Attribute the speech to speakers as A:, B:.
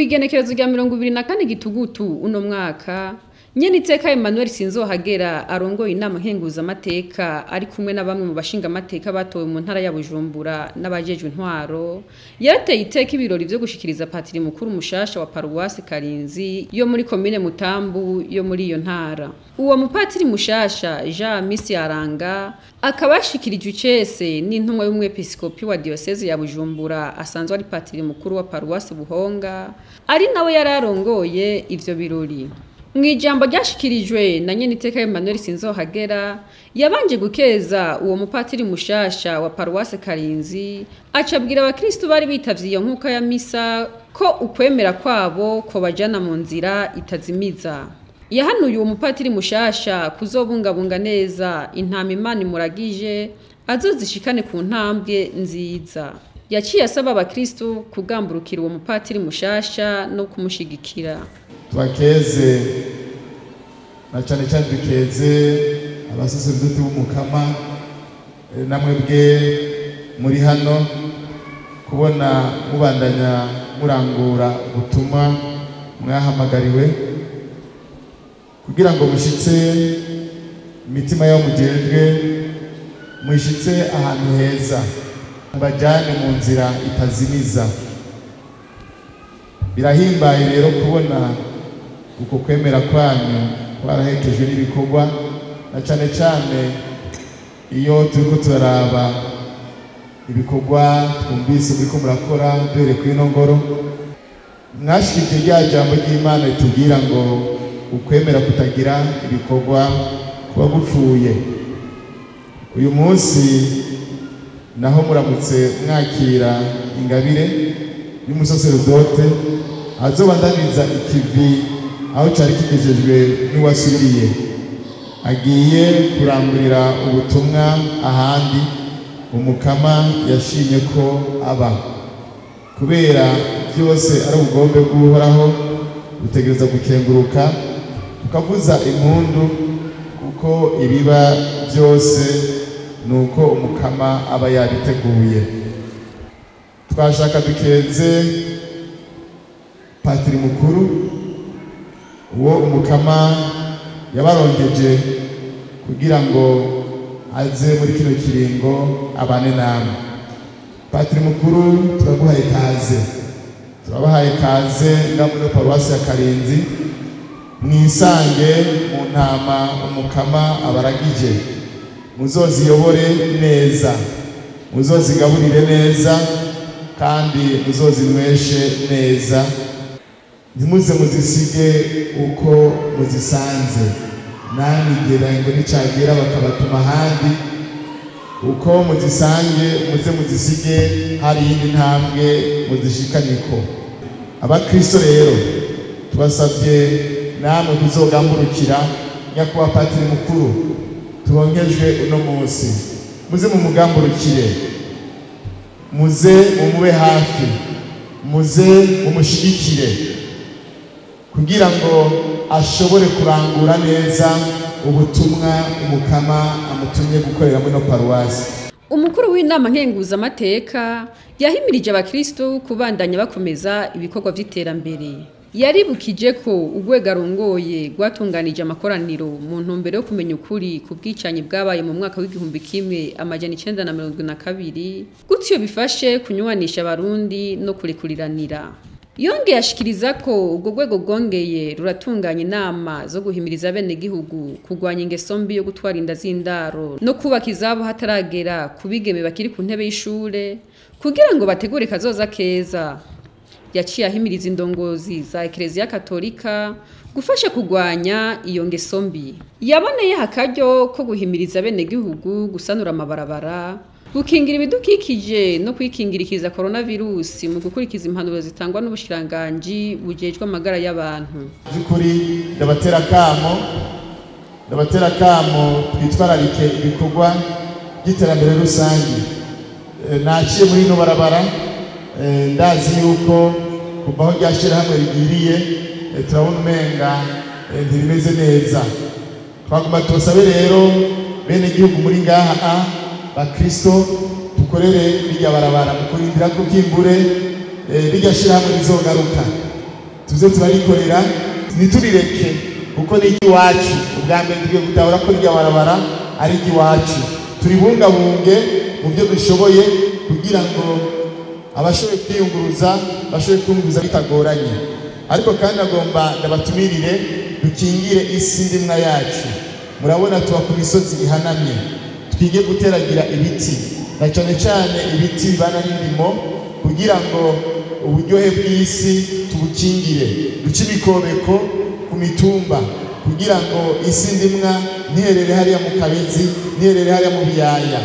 A: Kw'igenekerezo rya 24 Gitugutu uno mwaka, Nyeniteka Emmanuel Sinzohagera arongoye inama nkenguzamateka ari kumwe na bamwe mu bashingamateka batowe mu ntara ya Bujumbura n'abajejwe intwaro, yarateye iteka ibirori vyo gushikiriza patiri mukuru mushasha wa paruwasi Karinzi yo muri komine Mutambu yo muri iyo ntara. Uwo mupatiri mushasha Jean Misi Aranga akaba yashikirijwe icese n'intumwa y'umwepiskopi wa diocese ya Bujumbura asanzwe ari patiri mukuru wa paruwasi Buhonga, ari nawe yararongoye ivyo birori. Mw'ijambo ryashikirijwe na Nyeniteka Emmanuel Sinzohagera, yabanje gukeza uwo mupatiri mushasha wa paruwase Karinzi, acabwira abakristu bari bitavye iyo nkuka ya misa ko ukwemera kwabo ko bajana mu nzira itazimiza. Yahanuye uwo mupatiri mushasha kuzobungabunga neza intama Imana imuragije, azozishikane ku ntambwe nziza. Yaciye asaba abakristu kugamburukira uwo mupatiri mushasha no kumushigikira.
B: Tubakeze na cyane cyane dukeze abasaseredoti b'Umukama namwebwe muri hano kubona mubandanya murangura ubutumwa mwahamagariwe kugira ngo mushitse imitima yo mujejwe, mushitse ahantu heza, bajyane mu nzira itazimiza. Birahimbaye rero kubona uko kwemera kwanyu kwarahetejwe n'ibikorwa, na cyane cyane iyo turiko turaraba ibikorwa twumvise muriko murakora duhereye kuri ino ngoro. Mwashikije rya jambo ry'Imana ritubwira ngo ukwemera kutagira ibikorwa kuba gupfuye. Uyu munsi naho muramutse mwakira ingabire y'umusaseredote azobandaniza ikivi aho cari kigejejwe n'uwasubiriye, agiye kurangurira ubutumwa ahandi Umukama yashimye ko aba. Kubera byose ari ubugombe bw'Uhoraho, dutegereza gukenguruka tukavuza impundu, kuko ibiba byose nuko Umukama aba yabiteguye. Twashaka dukeze patiri mukuru uwo Umukama yabarongeje kugira ngo aze muri kino kiringo abane namwe. Patiri mukuru turaguhaye ikaze, turabahaye ikaze nga muri paruwasi ya Karinzi, mwisange mu ntama Umukama abaragije, muzoziyobore neza, muzozigaburire neza, kandi muzozinyweshe neza, ntimuze muzisige uko muzisanze. Namwe igihe ngo nicagera bakabatuma ahandi, uko muzisange muze muzisige hari iyindi ntambwe muzishikaniko. Abakristo rero tubasabye namwe kuzogamburukira nyakubahwa patiri mukuru turonkejwe uno munsi, muze mumugamburukire, muze mumube hafi, muze mumushigikire kugira ngo ashobore kurangura neza ubutumwa Umukama amutumye gukorera muri no paruwasi.
A: Umukuru w'inama nkenguzamateka yahimirije abakristo kubandanya bakomeza ibikorwa vy'iterambere. Yaribukije ko urwego arongoye rwatunganije amakoraniro mu ntumbero yo kumenya ukuri ku bwicanyi bwabaye mu mwaka w'1972, gutyo bifashe kunywanisha abarundi no kurekuriranira. Yongeye ashikiriza ko urwo rwego rwongeye ruratunganya inama zo guhimiriza abenegihugu kurwanya ingeso mbi yo gutwara inda z'indaro no kubaka izabo hataragera ku bigeme bakiri ku ntebe y'ishure kugira ngo bategure kazoza keza. Yaciye ahimiriza indongozi za Eklezia Katolika gufasha kurwanya iyo ngeso mbi. Yaboneye akaryo ko guhimiriza abenegihugu gusanura amabarabara, gukingira ibidukikije no kwikingirikiza coronavirus mu gukurikiza impanuro zitangwa n'ubushikiranganji bujejwe amagara y'abantu.
B: By'ukuri ndabatera kamo twitwararike ibikorwa by'iterambere rusange. Naciye muri ino barabara, ndazi yuko kuva aho ryashyirahamwe rigiriye, turabona umenga ntirimeze neza. Twagomba tubasabe rero bene igihugu muri ngaha bakristo tukorere bijya barabara mu kurindira ko byimbure bijya shyirahamwe rizogaruka. Tuze turarikorera, ntiturireke kuko ni iry'iwacu. Ubwa mbere tugiye gutahura ko irya barabara ari iry'iwacu, turibungabunge mu byo dushoboye kugira ngo abashoboye kwiyunguruza bashobore kwiyunguruza bitagoranye. Ariko kandi agomba ndabatumirire dukingire isi ndimwa yacu. Murabona tuba ku misozi ihanamye, twige guteragira ibiti na cyane cyane ibiti bibana n'indimo kugira ngo uburyohe bw'isi tubukingire, duce imikobeko ku mitumba kugira ngo isi ndimwa ntiherere hariya mu kabezi, ntiherere hariya mu biyaya.